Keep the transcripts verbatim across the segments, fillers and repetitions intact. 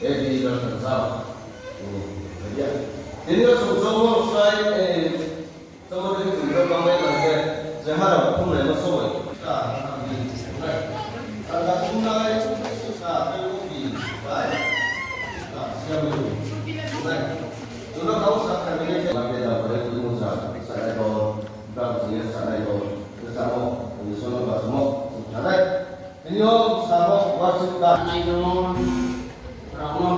Ebi rasa sao. Hmm, ya. Tini yo sung chomo sai, eh, chomo tini sung chomo bang nai nang khe, je harap khum nai ma somoi. Ka, ka, ka, khum nai, ka, ka, ka, ka, siya mo. Nai. Chuna kau sa kha ni ke, ma ke da, bai, khum sa, sa nai ko, bang sing ya sa nai ko, sa mo, ni sono ba mo, sa nai. Ini yo sabo worship ka. Nai no, rao no,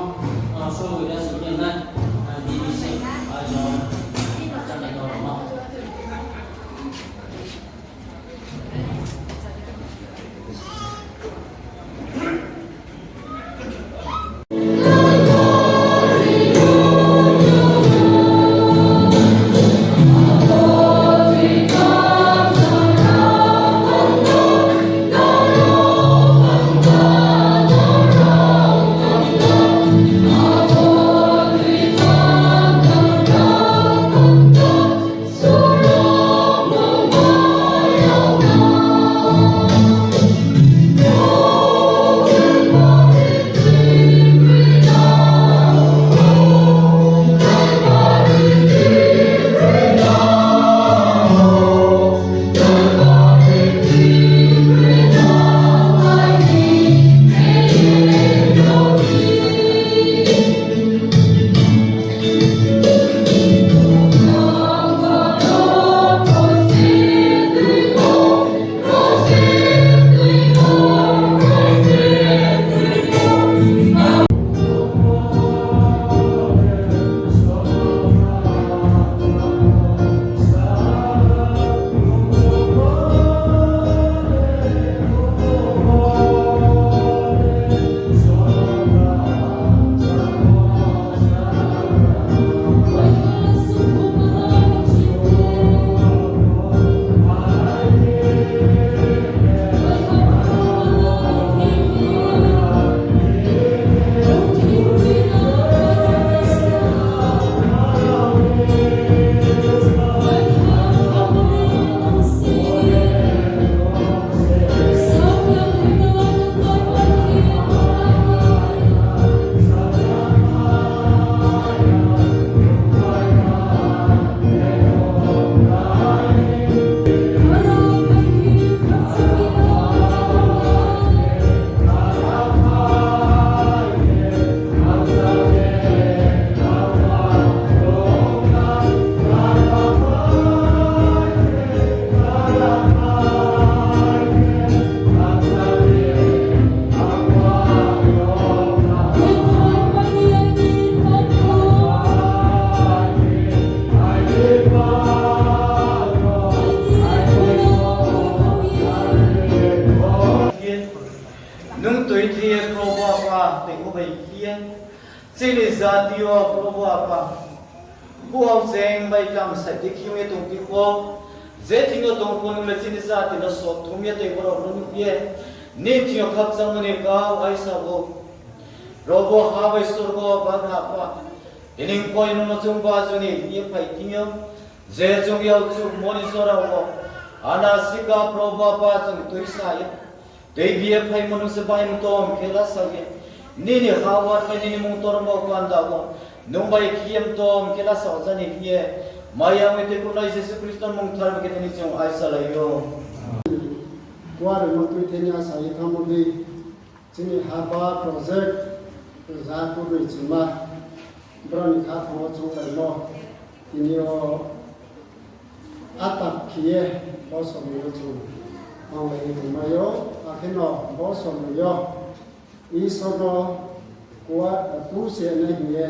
rao so wida sing ya nai, ah, D B C, ah, jo, ah, channel no rao no. Nung tui khe ye Probu Apa, tei bo bai khe ye chini jati yo Probu Apa, buaocheng bai tang saih di khim ye tong phi pho, je thing yo tong pho nung le chini jati no sokthum ye tei brao no nuh ye, nini thing yo khakchangmo ni kau aisa ou. Probu ha bai sorgo bagna Apa, tini koi nung no chung ba juni ye phai thing yo, je chung yag chumo ni jora wo, ana sika Probu Apa chung tuisa ye, tei bi ye phaimo nung se bai mtom khe lasa ye, nini ha wa bai nini mung tormo panda wo, nung bai khe ye mtom khe lasa jani khe ye, maya ong ye tei kunai Jisu Khristo mung thar khe tini chung aisalai ou. Kuareimo tui theni asa ye thanngmo di, chini haba project, ja kubroi chima, brao ni khaphang wo chunglaimo, tini yo atap khe ye bo somoi yo chung tanglai ye tongmai ou, akhe no bo somoi yo Isor no kua-, tu se nai hing ye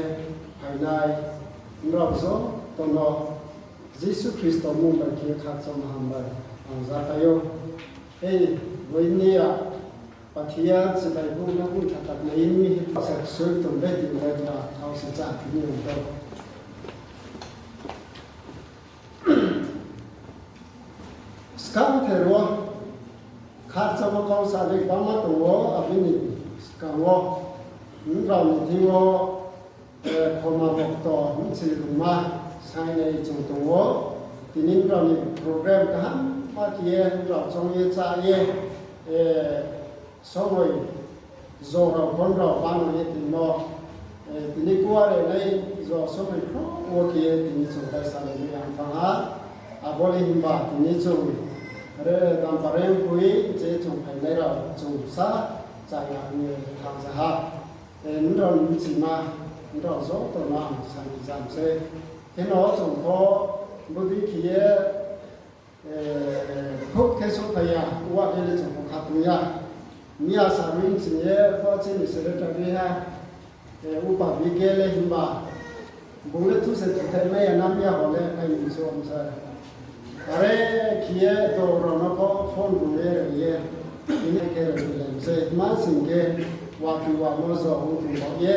phainai nrao joto no Jisu Khristo mung bai khe khakchangmo hambai ang zaphai ou. Ei, boini ya, pathiya chibai bu no bung thatak nai mi hi se soi tong dei hing le ba thao se chá ni ong tong. Skang ther wo, khakchangmo kau sa le gbangma tong ou, abini skang wo, nrao ni thing yo, eh, khoma bokto, bchi rungma, sainai chung tong ou, tini nrao ni program kaham ma khe ye, nrao choung ye, chá ye, eh, somoi, jora pho nrao bano ye tongmo, Somoi khrouh wo khe ye tini chung raisa le nai ang thanng ha. Abo le himba tini chung re dampareng pui je chung phainai rao chung sa chaya ni thanngza ha. Nrao ni bchima, nrao joto no ang sani jam se. Kheno chung pho bodei khe ye khrouh khe souhphai ya, wa le le chung pho kha tong ya. Miya sa ri ching ye pho chini secretary ha, upa bike le himba, bung le thu se thuthaimai ya na miya ho le phai ni so ang sa. Are khe ye to rao no pho phone rung ye ri ye, tini khe ri le se ma sing khe, wa phi wa mo jo ong tong bao ye,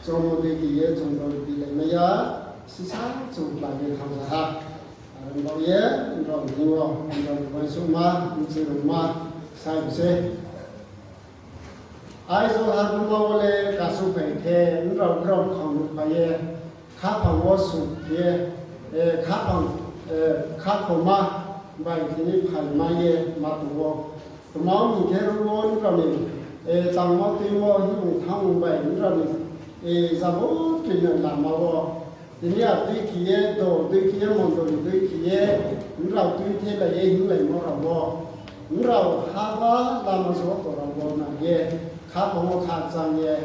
chomo dei khe ye chung dol bilaimai ya, sisa chung kla ye thanngza ha. Are bao ye, nrao ni thing yo, nrao ni uaingsouhma, bchi rungma, sai se. Aizawl ha buma wo le kasu phai khe, nrao brom khang nuhphai ye, khaphang wo su khe, khaphang, khakhoma bai tini phaimai ye ma tong ou. Tma hing khe ro wo nrao ni tangmo tuimo himung thanngmung bai nrao ni jabo tini lama wo tini abo dei khe ye, dol dei khe ye, mondoli dei khe ye, nrao tuithelai ye hinglaimo rao wo, nrao haba lama joto rao wo nang ye, khaphang wo khakchang ye,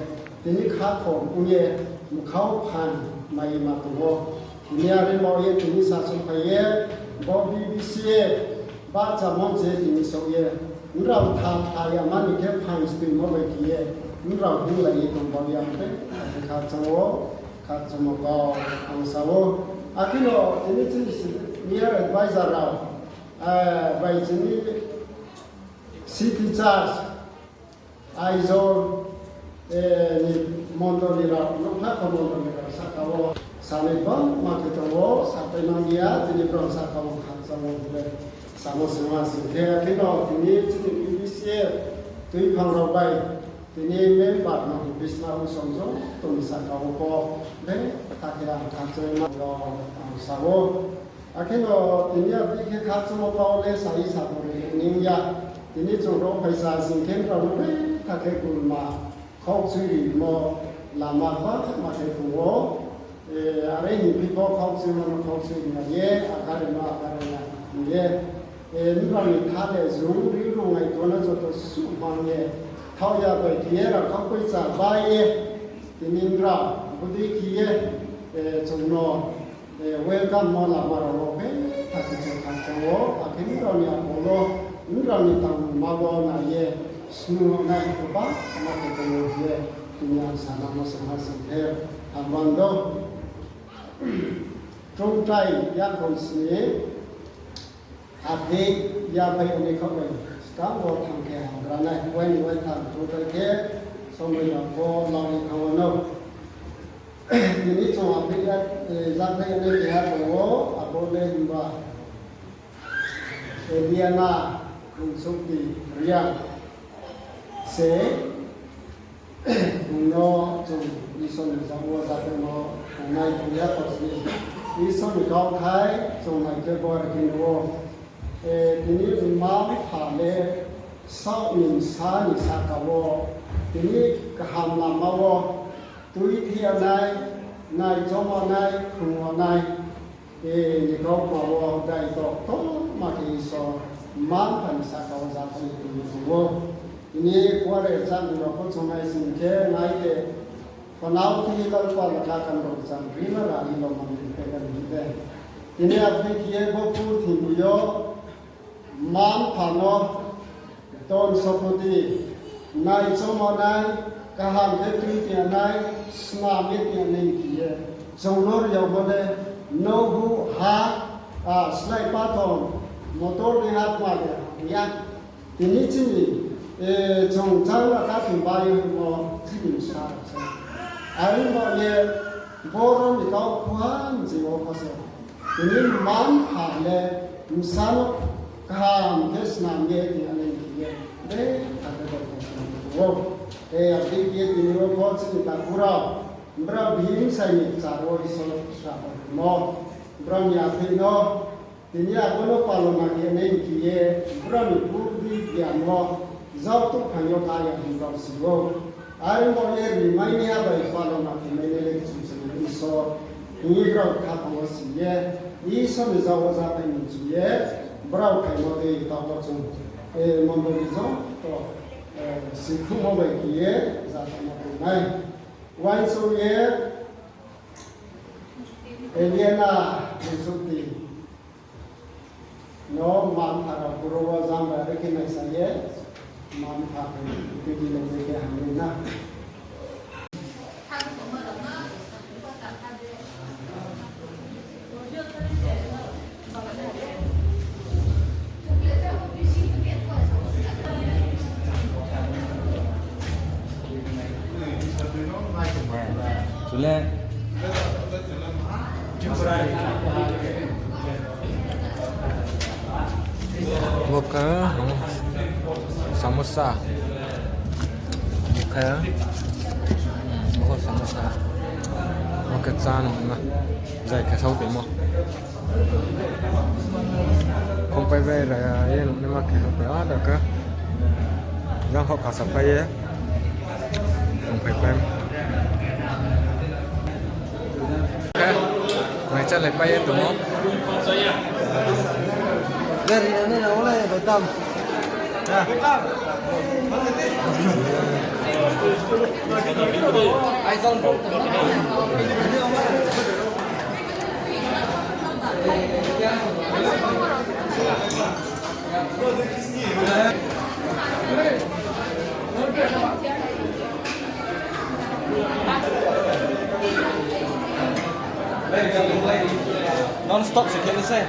tini khakhom ong ye, mkhau phaing mai ye ma tong ou. Tini are bao ye tini sasaoh phai ye, bo BBC ye, bahchamo je tini souh ye, nrao tha tha yama ni khe phaing stuimo bai khe ye, nrao hinglai ye tong bao ya khe, akhe khakchang wo, khakchangmo kau ang sa ou. Akhe no tini chini senior advisor rao bai chini city church, Aizawl ni mondoli rao, nukhlakho mondoli rao sahka wo sanai bangma khe tong ou, sapai nang ya, tini brao sahka wo khakchang wo hing le samo sima sing khe, akhe no tini chini BBC tuiphang rao bai, tini member no bisna usom joto ni sahka wo pho, be, ta khe ang khakchangma rao ang sa ou. Akhe no tini abo dei khe khakchangmo kau le sai sa bo ri ning ya. Tini chung rao phaisa sing khe nrao no be ta khe gulma khaukchui rimo lama bangma khe tong ou. Are hing phi pho khaukchuimo no khaukchui ri ya ye, akare no akare ya hing ye. Nrao ni tha le jung ri rungai tong no joto suhmang ye, thaoh ya bai khe ye rangkhau poicha bai ye, tini nrao bodei khe ye chung no welcome mo lama rao wo betha khe chung khakchang ou, akhe nrao ni akol wo, nrao ni tangma wo nai ye, snu nai khe bangma khe tong ou ye, tini ang sanamo se ma sing khe, ang bang do. Chungtai yakhoi sni, aphei yaphai oni khaoh bai, skang wo thanng khe hamgra nai, uaini uaitham chungtai khe, somoi rao pho lau ye thanng ou no. Tini chung aphei ya, zathai oni keha tong ou, abo le himba Eliana Phungsukti Reang se, bung no chung Isor ni jang wo zathai no tongnai tong ya kho sni, Isor ni kauthai chung nai khe bo are khe nuh ou. Tini mma mpha le saoh ni bsa ni sahka wo, tini kaham lama wo tuithe ya nai, naichoma nai, phrung ya nai, ni kautma wo daito ktorma khe Isor mma mpha ni sahka wo zathai ye tong ou. Tini kuare rchamo rao pho chung nai sing khe nai de, phanao khe lal pal kha kan rao cham rima ra ni lo man ni phe kan ni de. Tini aphei khe ye bo purthimbi yo mma mpha no dhon sompoti, naichoma nai, kaham khe tui tong ya nai, snam ye tong ya nai khe ye, chung no ri yagmo le, nouh ha, slái pathor, motor ni ha tma de ya. Tini chini, chung chang la kha thing bai hingmo chini bsa rao se. Are ongba ye, boro ni kau phuha mching wo pho se. Tini mma mpha le bsa no kaham khe snam ye tong ya nai khe ye, betha khe dol khe snam ye tong ou. Abo dei khe ye tini wo pho chini takhu rao, brao bihih bsai ni kchar wo Isor srabo rimo, brao ni aphei no, tini abo no palona khe nai khe ye, brao ni budhi gyan wo, jao tuh phaing yo ka ya hing brao si ou. Are bo ye rimai ni ha bai palona khe mai nai le Kchusoyang Isor. Tini brao khaphang wo si ye, Isor ni jao wo jathai ni chu ye, brao khaimo dei taoh wo chung, eh, mondoli joto, eh, sikhruhmo bai khe ye, jathai no tongnai. Uaingsouh ye, Eliana Brisoti no mma-mpha rao boro wo jang bai are khe naisa ye, mma-mpha khe tini le khe hamri na. Chule. Bo khe samosa. Bo khe, bo khe samosa. Bo khe chá nung na. Jai khe sao toimo. Khongpai bai ra ye nung naima khe sao pai, ah, da khe. Jang kho khasa pai ye. Khongpai pai. Mai chálai pai ye tongmo. Non stop se khe se.